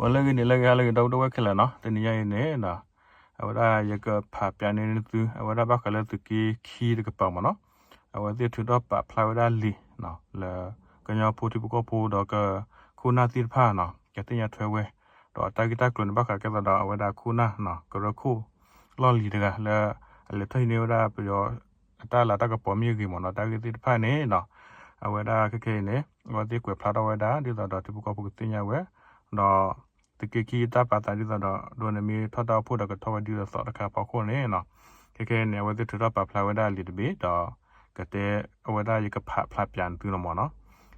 ဂီၤလၢအဂ့ၤ နံၤလၢအဂ့ၤ ဟါလၢအဂ့ၤ ဒီပုၢ်ဝဲၢ်ခဲလၢာ်နီၤ, တနံၤညါအံၤန့ၣ် အဝဲဒၣ်ယကဖးပၠးန့ၢ်သု အဝဲဒၣ်ဘၣ်ဃးလၢသုးက့ခံတကပၤမ့ၢ်နီၤ, အဝဲသ့ၣ်ထုးထီၣ်ပာ်ဖျါဝဲဒၣ်လံာ် လၢကညီဖိထံဖိကီၢ်ဖိဒီးက ခိၣ်နၢ်သ့ၣ်တဖၣ်နီၤ ကသ့ၣ်ညါထွဲဝဲ, ဒီးတၢ်ဂ့ၢ်တၢ်ကျိၤန့ၣ် ဘၣ်ဃးကဲသိးဒီးအဝဲဒၣ်ခိၣ်နၢ်နီၤ ကရၢခိၣ်လီၢ်လံၤတဂၤလၢ အလဲၤထီၣ်ဟံးန့ၢ်ဝဲဒၣ်ပယီၤအတၢ်လၤတၢ်ကပီၤမ့ၢ်ဂ့ၤမ့ၢ်နီၤ တၢ်ဂ့ၢ်သ့ၣ်တဖၣ်န့ၣ်နီၤ, အဝဲဒၣ်ခဲခဲအံၤန့ၣ် အဝဲသ့ၣ်ကွဲးဖျါထီၣ်ဝဲဒၣ် ဒ်သိးဒီးထံဖိကီၢ်ဖိကသ့ၣ်ညါဝဲ, ဒီးသုးက့ခံတၢ်ပာ်သးဒ်သိးဒီး ဒ်န့ၣ်မ့ၢ်ထီၣ်တၢ်အိၣ်ဖှိၣ်ဒီးကထီၣ်ဝဲဒ်သိးသိးတခါအဖီခိၣ်န့ၣ်နီၤ, ခဲခဲအံၤန့ၣ် အဝဲသ့ၣ်ထုးထီၣ်ပာ်ဖျါဝဲဒၣ်လံာ်တဘ့ၣ် ဒီးကတဲ အဝဲဒၣ်ယကဖးဖျါပၠးသုလီၤမ့ၢ်နီၤ,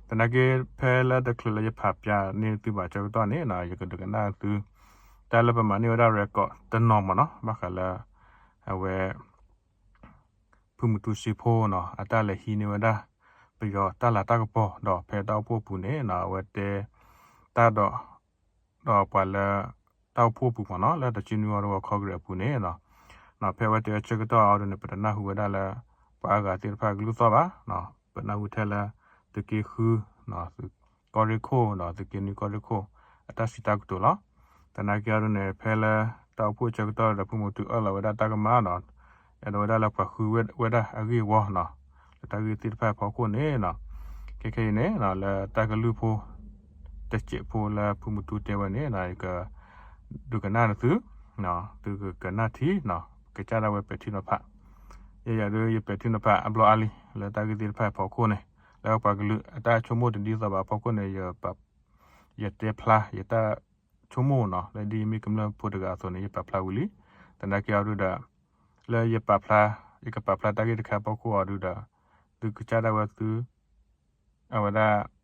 သနာ်က့ ဖဲလၢတချုးလၢယဖးပၠးန့ၢ်သုဘၣ်ဆၢကတီၢ်န့ၣ်နီၤ ယကဒုးကနၣ်သု တၢ်လၢပမၤန့ၢ်ဝဲဒၣ် record တနီၤမ့ၢ်နီၤ ဘၣ်ဃးလၢ အဝဲ ဖုမူတူစ့ဖိနီၤ အတၢ်လဲၤဟံးန့ၢ်ဝဲဒၣ် ပယီၤတၢ်လၤတၢ်ကပီၤ ဒီးဖဲတၢ်အိၣ်ဖှိၣ်အပူၤန့ၣ်နီၤ အဝဲတဲ တၢ်ဒီး ဒီးပှၤလၢ တၢ်အိၣ်ဖှိၣ်အပူၤမ့ၢ်နီၤ လၢတၢ်စုနွံအီၤတဝီ Congress အပူၤန့ၣ်နီၤ, ဖဲအဝဲတဲအဆၢကတီၢ်အံၤဒ်န့ၣ် ပတနၢ်ဟူဝဲဒၣ်လၢ ပှၤအါဂၤသ့ၣ်တဖၣ်ကလုၢ်သီၣ်ဘၣ်, ပနၢ်ဟူထဲလၢ သုးက့ဃု သုးကီၢ်ရ့ၣ်ခိၣ်ဒီးသုးက့နွံကီၢ်ရ့ၣ်ခိၣ် အတၢ်စံးတၢ်ကတိၤလီၤ. သနာ်က့အံၤဒ်န့ၣ် ဖဲလၢ တၢ်အိၣ်ဖှိၣ်အဆၢကတီၢ်ဒီးဖုမူတူအၢၣ်လီၤဝဲဒၣ်တၢ်ကမၣ်ဒီး အဲၣ်ဒိးဝဲဒၣ်လၢပှၤဃုဝဲဒၣ်အဂ့ၢ်အဝီနီၤ, လၢတၢ်ဂ့ၢ်သ့ၣ်တဖၣ်အဖီခိၣ်န့ၣ်နီၤ, ခဲခဲအံၤန့ၣ် လၢတၢ်ကလုၢ်ဖိ တစဲးဖိလၢဖုမူတူတဲဝဲန့ၣ် ယက ဒုးကနၣ်နသု, သုကကနၣ်ထံနီၤ, ကစၢ်ဒၣ်ဝဲပဲာ်ထံနီၤဖး, ယဲယၤဒ်ယပဲာ်ထံနီၤဖးအဘျီအါလံ လၢတၢ်ဂ့ၢ်သ့ၣ်တဖၣ်အဖီခိၣ်န့ၣ်, လၢပှၤကလုာ်အတၢ်ဆိကမိၣ်တဒ်သိးဘၣ်အဖီခိၣ်န့ၣ် ယတဲဖျါယတၢ်ဆိကမိၣ်နီၤ, လၢဒ်ယမ့ၢ်ကမျၢၢ်ဖိတဂၤအသိးန့ၣ် ယပာ်ဖျါဝံၤလံ. သနာ်က့အံၤဒ်ဒီး လၢယပာ်ဖျါ ယကပာ်ဖျါတၢ်ဂ့ၢ်တခါအဖီခိၣ်အံၤဒ်ဒီး သုကစၢ်ဒၣ်ဝဲသု အဝဲဒၣ်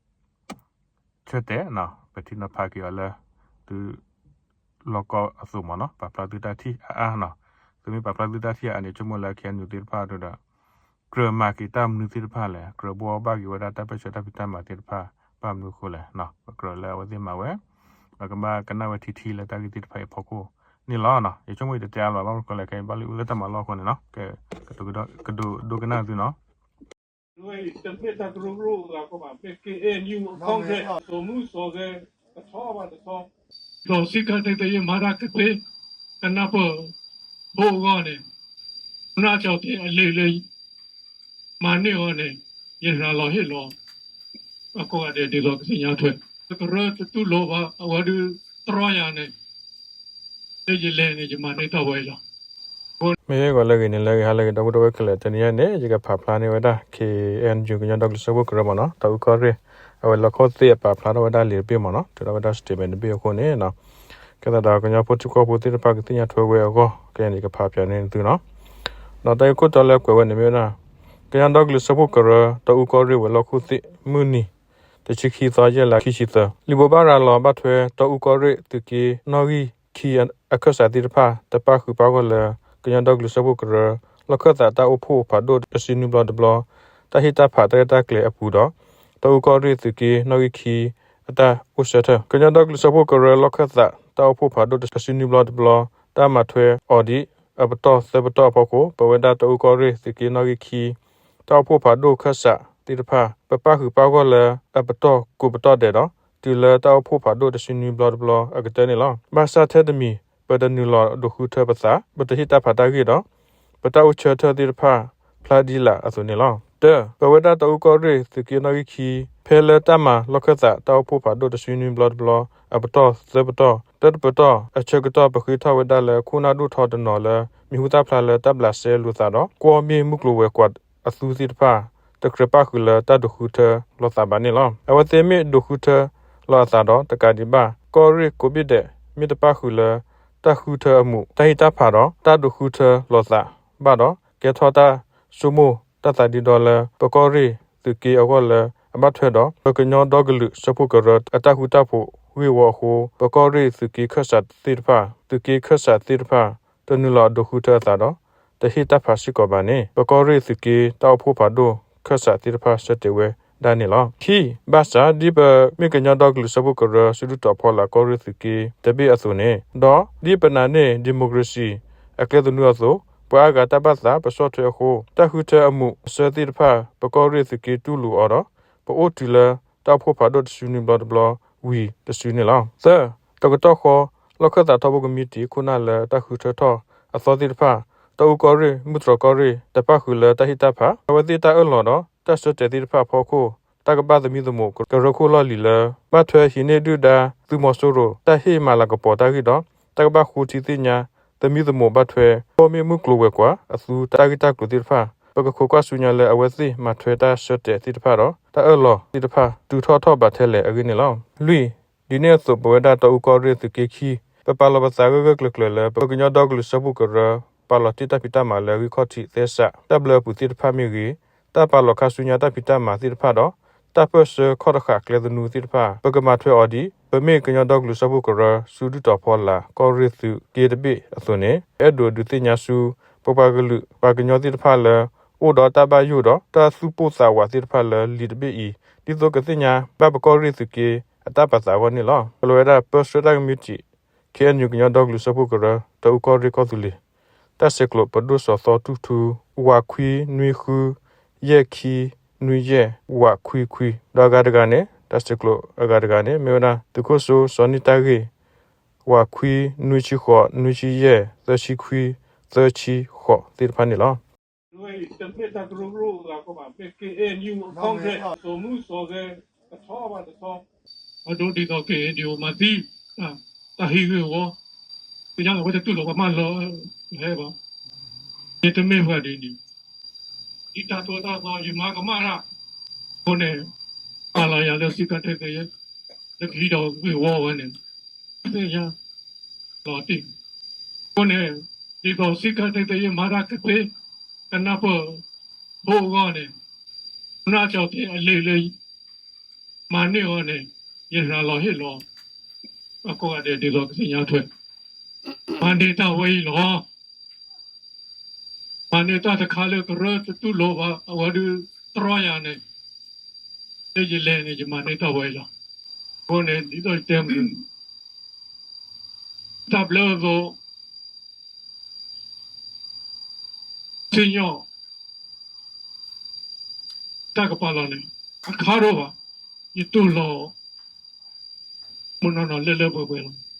ဆၢတဲာ်နီၤ ပဲာ်ထံနီၤဖးက့ၤအီၤလၢ သု လီၢ်ကီအသိးမ့ၢ်နီၤ, ပာ်ဖျါသုတၢ်ထံၣ်အါအါနီၤ. သုမ့ၢ်ပာ်ဖျါသုတၢ်ထံၣ်အါအါန့ၣ် ဆိကမိၣ်လၢ ခဲအံၤနုာ်သ့ၣ်တဖၣ်အံၤဒ်ဒီး ကြၢးမၤက့ၤတၢ်မနုၤသ့ၣ်တဖၣ်လဲၣ်, ကြၢးဘှီဘၣ်က့ၤဝဲဒၣ်တၢ်ပၢဆှၢတၢ်ဖံးတၢ်မၤသ့ၣ်တဖၣ် ဘၣ်မနုၤအဃိလဲၣ်, ပကြၢးလၢအဝဲသ့ၣ်မၤဝဲ, ပကဘၣ်ကနၣ်ဝဲထံထံလၢတၢ်ဂ့ၢ်သ့ၣ်တဖၣ်အံၤအဖီခိၣ်န့ၣ်လီၤ. ယဆိကမိၣ်ယတတဲအါလီၤ ဘၣ်မနုၤဃိလဲၣ် ခဲအံၤဘၣ်လၢအူလၢတၢ်မၤလီၢ်အဃိန့ၣ်နီၤ, ကဒိးကနၣ်သုနီၤ. တမ့ၢ်တၢ်ကရၢကရိအဂၤကီဘၣ်, မ့ၢ် KNU အ congress စိာ်မူစိာ်ဂဲၤ ကထီဘၣ်တထီ, ဒီးစည်းကမ်းထိန်းသိမ်းရေး မၤတၢ်ကသ့ ကနၢ်ပၢၢ်ဖိအဂီၢ်န့ၣ်, ကနၣ်ကၠီၤသ့အလံာ်လၢ မၤန့ၢ်အီၤန့ၣ်, ယရၤလီၤဟ့ၣ်လီၤ အကိးဂၤဒဲးဒ်သိးကသ့ၣ်ညါထွဲ, ကရၢတတူၢ်လိာ်ဘၣ် အဝဲဒုးတြီယၤန့ၣ်, လၢယလဲၤန့ၣ် ယမၤန့ၢ်တၢ်ဝဲအံၤလီၤ. မ့ၢ်ဂီၤလၢအဂ့ၤ နံၤလၢအဂ့ၤ ဟါလၢအဂ့ၤ ဒီပုၢ်ဝဲၢ်ခဲလၢာ်, တနံၤညါအံၤန့ၣ် ယကဖးဖျါန့ၢ်ဝဲဒၣ် KNU ကညီဒီကလုာ်စၢဖှိၣ်ကရၢမ့ၢ်နီၤ, တၢ်အူကီၢ်ရ့ၣ် အဝဲလီၢ်ခိၣ်သ့ၣ်အပာ်ဖျါထီၣ်ဝဲဒၣ်လံာ်တဘ့ၣ်မ့ၢ်နီၤ, ထုးထီၣ်ဝဲဒၣ် statement တဘ့ၣ်အဃိန့ၣ်နီၤ, ကဲသးဒီးကညီဖိထံဖိကီၢ်ဖိသ့ၣ်တဖၣ်ကသ့ၣ်ညါထွဲဝဲအဂီၢ် ခဲအံၤန့ၣ် ယကဖးပၠးန့ၢ်သုနီၤ. ဒီးတၢ်ဂ့ၢ်ခိၣ်တီလၢကွဲးဝဲန့ၣ်မ့ၢ်ဝဲဒၣ် ကညီဒီကလုာ်စၢဖှိၣ်ကရၢ တၢ်အူကီၢ်ရ့ၣ်ဝဲၤလီၢ်ခိၣ်သ့ၣ် မုၢ်နံၤ တဆံခံသီ ယဲၢ်လါ ခံဆံသၢ, လံာ်ဘိးဘၣ်ရၤလီၤဘၣ်ထွဲ တၢ်အူကီၢ်ရ့ၣ်သုးက့နီၣ်ဂံၢ်ခံအခၢၣ်စးသ့ၣ်တဖၣ် တပၣ်ဃုာ်ပၣ်ဂီၢ်လၢ ကညီဒီကလုာ်စၢဖှိၣ်ကရၢ လီၢ်ခၢၣ်သးတၢ်အိၣ်ဖှိၣ်ဖးဒိၣ်တဆံနွံဘျီတဘျီ တၢ်ဟ့ၣ်တၢ်ဖးတၢ်ရဲၣ်တၢ်ကျဲၤအပူၤဒီး တၢ်အူကီၢ်ရ့ၣ်သုးက့နီၣ်ဂံၢ်ခံအတၢ်အိၣ်ဆၢထၢၣ်, ကညီဒီကလုာ်စၢဖှိၣ်ကရၢလီၢ်ခၢၣ်သးတၢ်အိၣ်ဖှိၣ်ဖးဒိၣ်တဆံနွံဘျီတဘျီ တၢ်မၤထွဲအီၤဒ်အပတီၢ်သၢပတီၢ်အဖီခိၣ် ပဝဲဒၣ်တၢ်အူကီၢ်ရ့ၣ်သုးက့နီၣ်ဂံၢ်ခံ တၢ်အိၣ်ဖှိၣ်ဖးဒိၣ်ခၢၣ်စးသ့ၣ်တဖၣ် ပပၣ်ဃုာ်ပၣ်ဂီၢ်လၢအပတီၢ်ကိးပတီၢ်ဒဲးဒီး တုၤလၢတၢ်အိၣ်ဖှိၣ်ဖးဒိၣ်တဆံနွံဘျီတဘျီအကတၢၢ်န့ၣ်လီၤ. ဘၣ်ဆၣ်ထဲတမံၤ ပတနုာ်လီၤဒိးဃုထၢပသး, ပတဟ့ၣ်တၢ်ဖးတၢ်ဂ့ၢ်ဒီး ပတၢ်အိၣ်ဆၢထၢၣ်သ့ၣ်တဖၣ်ဖျါဒ်လာ်အသိးန့ၣ်လီၤ. တၢ, ပဝဲဒၣ်တၢ်အူကီၢ်ရ့ၣ်သုးက့နီၣ်ဂံၢ်ခံ ဖဲလၢတၢ်မၤလီၢ်ခၢၣ်သးတၢ်အိၣ်ဖှိၣ်ဖးဒိၣ်တဆံနွံဘျီတဘျီ အပတီၢ်သၢပတီၢ် တၢတပတီၢ်အဆၢကတီၢ် ပဃ့ထီၣ်ဝဲဒၣ်လၢခိၣ်နၢ်ဒိၣ်ထီတနီၤလၢ မံၤဟူသၣ်ဖျါလၢတၢ်ဘျးစဲလိာ်သးဒီး ကွီၢ်မ့ၢ်မုၢ်ကျိၤဝဲၤကွာ်အသူသ့ၣ်တဖၣ် တကြၢးပၣ်ဃုာ်လၢတၢ်ဒိးဃုထၢလိာ်သးဘၣ်န့ၣ်လီၤ. အဝဲသ့ၣ်မ့ၢ်ဒိးဃုထၢလီၤအသးဒီး တကးဒံးဘၣ် ကီၢ်ရ့ၣ်ကိးဘ့ၣ်ဒဲး မ့ၢ်တပၣ်ဃုာ်လၢ တၢ်ဃုထၢအမူး တၢ်ဟ့ၣ်တၢ်ဖးဒီးတၢ်ဒိးဃုထၢလိာ်သးဘၣ်ဒီး ကဲထီၣ်တၢ်ဆိကမိၣ်တၢ်သးဒ့ဒီလၢ ပကီၢ်ရ့ၣ်သုးက့အဂီၢ်လၢအဘၣ်ထွဲဒီး ပကညီဒီကလုာ်စၢဖှိၣ်ကရၢအတၢ်ဃူတၢ်ဖိးဂ့ၢ်ဝီအဃိ ပကီၢ်ရ့ၣ်သုးက့ခၢၣ်စးသ့ၣ်တဖၣ် သုးက့ခၢၣ်စးသ့ၣ်တဖၣ် တနုာ်လီၤဒိးဃုထၢအသးဒီး တဟ့ၣ်တၢ်ဖးစ့ၢ်ကီးဘၣ်န့ၣ် ပကီၢ်ရ့ၣ်သုးက့တၢ်အိၣ်ဖှိၣ်ဖးဒိၣ်ခၢၣ်စးသ့ၣ်တဖၣ်ဆၢတဲာ်ဝဲဒၣ်န့ၣ်လီၤ. ခံ, ဘၣ်ဆၣ် ဒ်ပမ့ၢ်ကညီဒီကလုာ်စၢဖှိၣ်ကရၢ စုဒုၣ်တီၤဖီလာ်ကီၢ်ရ့ၣ်သုးက့တဘ့ၣ်အသိးန့ၣ် ဒီးဒ်ပနာ်န့ၢ် democracy အကျဲသနူအသိး ပှၤအါဂၤတၢ်ဘၣ်သးပဆီၣ်ထွဲအဃိ တၢ်ဃုထၢအမူးအဆၢသ့ၣ်တဖၣ် ပကီၢ်ရ့ၣ်သုးက့တူၢ်လိာ်အီၤဒီး ပအိၣ်တုၤလၢတၢ်အိၣ်ဖှိၣ်ဖးဒိၣ်တဆံနွံဘျီတဘျီဝံၤတစုန့ၣ်လီၤ. သၢ, တကတီၢ်ဃီ လီၢ်ခၢၣ်သးထီဘိကမံးတံာ် ခိၣ်နၢ်လၢတၢ်ဃုထၢထီၣ်အသီသ့ၣ်တဖၣ်, တီအူကီၢ်ရ့ၣ်, မုၢ်တြီၢ်ကီၢ်ရ့ၣ် တပၣ်ဃုာ်လၢတၢ်ဟ့ၣ်တၢ်ဖး အဝဲသ့ၣ်တၢ်အၢၣ်လီၤဒီးတၢ်ဆၢတဲာ်သ့ၣ်တဖၣ်အဖီခိၣ် တၢ်ကဘၣ်သမံသမိးကရၢခိၣ်လီၢ်လံၤလၢ ဘၣ်ထွဲဟံးန့ၢ်ဒုၣ်ဒါသုးမီၤစိရိၤ တၢ်ဟ့ၣ်မၤလၤကပီၤတၢ်ဂ့ၢ်ဒီး တၢ်ကဘၣ်ဃိထံသ့ၣ်ညါ သမံသမိးဘၣ်ထွဲ ကီၢ်မ့ၢ်မုၢ်ကျိၤဝဲၤကွာ်အသူတၢ်ဂ့ၢ်တၢ်ကျိၤသ့ၣ်တဖၣ် ပကခိးကွၢ်ဆူညါလၢအဝဲသ့ၣ်မၤထွဲတၢ်ဆၢတဲာ်သ့ၣ်တဖၣ်ဒီး တၢ်အၢၣ်လီၤသ့ၣ်တဖၣ် တုၤထီၣ်ထီၣ်ဘးထဲလဲၣ်အဂ့ၢ်န့ၣ်လီၤ. လွံၢ်, ဒ်န့ၣ်အသိးပဝဲဒၣ်တီအူကီၢ်ရ့ၣ်သုးက့ခံ ပပာ်လီၤပသးဂၢၢ်ဂၢၢ်ကျၢၤကျၢၤလၢ ပကညီဒီကလုာ်စၢဖှိၣ်ကရၢ ပာ်လီၤတ့ၢ်တၢ်ဖံးတၢ်မၤလၢဂံၢ်ခီၣ်ထံးသဲစး တၢ်ဘျၢအပူၤသ့ၣ်တဖၣ်မ့ၢ်ဂ့ၤ, တၢ်ပာ်လီၤခါဆူညါတၢ်ဖံးတၢ်မၤသ့ၣ်တဖၣ်ဒီး တၢ်ပၢၢ်ဆၢခီၣ်တဃာ်ကျဲသနူသ့ၣ်တဖၣ် ပကမၤထွဲအီၤဒ် ပမ့ၢ်ကညီဒီကလုာ်စၢဖှိၣ်ကရၢ ဆူဒုၣ်တီၤဖီလာ် ကီၢ်ရ့ၣ်သုးက့တဘ့ၣ်အသိးန့ၣ် အဲၣ်ဒိးဒုးသ့ၣ်ညါဆူ ပပှၤကလုာ်ပှၤကညီသ့ၣ်တဖၣ်လၢ အိၣ်ဒီးတၢ်ဘၣ်ယိၣ်ဒီး တၢ်သူၣ်ပိၢ်သးဝးသ့ၣ်တဖၣ်လၢလံာ်တဘ့ၣ်အံၤ ဒ်သိးကသ့ၣ်ညါဘၣ်ပကီၢ်ရ့ၣ်သုးက့အတၢ်ပာ်သးအဂီၢ်န့ၣ်လီၤ. ပလီၤဝဲဒၣ်ပၢၢ်ဆၢတၢ်ကမံးတံာ် ခ့ၣ်အဲၣ်ယူၣ် ကညီဒီကလုာ်စၢဖှိၣ်ကရၢ တီအူကီၢ်ရ့ၣ်ကီၢ်သူလ့ၤ တၢ်ဆဲးကျိးပဒိၣ်စီၤသီတူၢ်ထူ ဝးခွံနွံဃု ယဲၢ်ခံနွံယဲၢ် ဝးခွံခွံ ဒီးအဂၤတဂၤန့ၣ် တၢ်ဆဲးကျိးအဂၤတဂၤန့ၣ် မ့ၢ်ဝဲဒၣ်သုးခိၣ်စိစီၤနံၣ်တၢ်ဂ့ၢ် ဝးခွံနွံဆံဃိးနွံဆံယဲၢ် သၢဆံခွံ သၢဆံဃိးသ့ၣ်တဖၣ်န့ၣ်လီၤ. တမ့ၢ်တၢ်ကရၢကရိအဂၤကီဘၣ်, မ့ၢ် KNU အ congress စီၤမူစီၤဂဲၤ ကထီဘၣ်တထီ, အဒိဒ်သိး KNU မၤသံ တၢ်ဟံးဂ့ၢ်ဝီ, သ့ၣ်ညါလီၤ အဝဲတတူၢ်လိာ်ပှၤမၢလီၤ ဟဲဘၣ်, ယတမ့ၢ်ပှၤဒ်န့ၣ်, ဒ်တၢ်သိၣ်တၢ်သီယမၤကမၣ်တၢ်, အဃိန့ၣ် ပာ်လီၤယၤလၢစံးကါထဲသိယဲ လၢကဟံးဒီးဂ့ၢ်ဝီဝဲန့ၣ် သ့ၣ်ညါလီၤတံၢ်, အဃိန့ၣ် ဒ်သိးစံးကါထဲသိယဲမၤတၢ်ကသ့ ကနၢ်ပၢၢ်ဖိအဂီၢ်န့ၣ်, နၢ်ကၠီၤသ့အလံာ်လၢ မၤန့ၢ်အီၤန့ၣ် ယရၤလီၤဟ့ၣ်လီၤ အကိးဂၤဒဲးဒ်သိးကသ့ၣ်ညါထွဲ, မၤန့ၢ်တၢ်ဝဲအံၤလီၤ. မၤန့ၢ်တၢ်တခါလၢကရၢတတူၢ်လိာ်ဘၣ် အဝဲဒုးတြီယၤန့ၣ် လၢယလဲၤန့ၣ် ယမၤန့ၢ်တၢ်ဝဲအံၤလီၤ. အဃိန့ၣ် ဒ်သိးယတဲမုၢ် တၢ်ဘျၢအသိး စံၣ်ညီၣ် တၢ်ကပာ်လီၤန့ၣ် အခါဒိၣ်ဘၣ်, ယတူၢ်လိာ် မုၢ်နီၢ်နီၢ်လၢလၢပှဲၤပှဲၤလီၤ.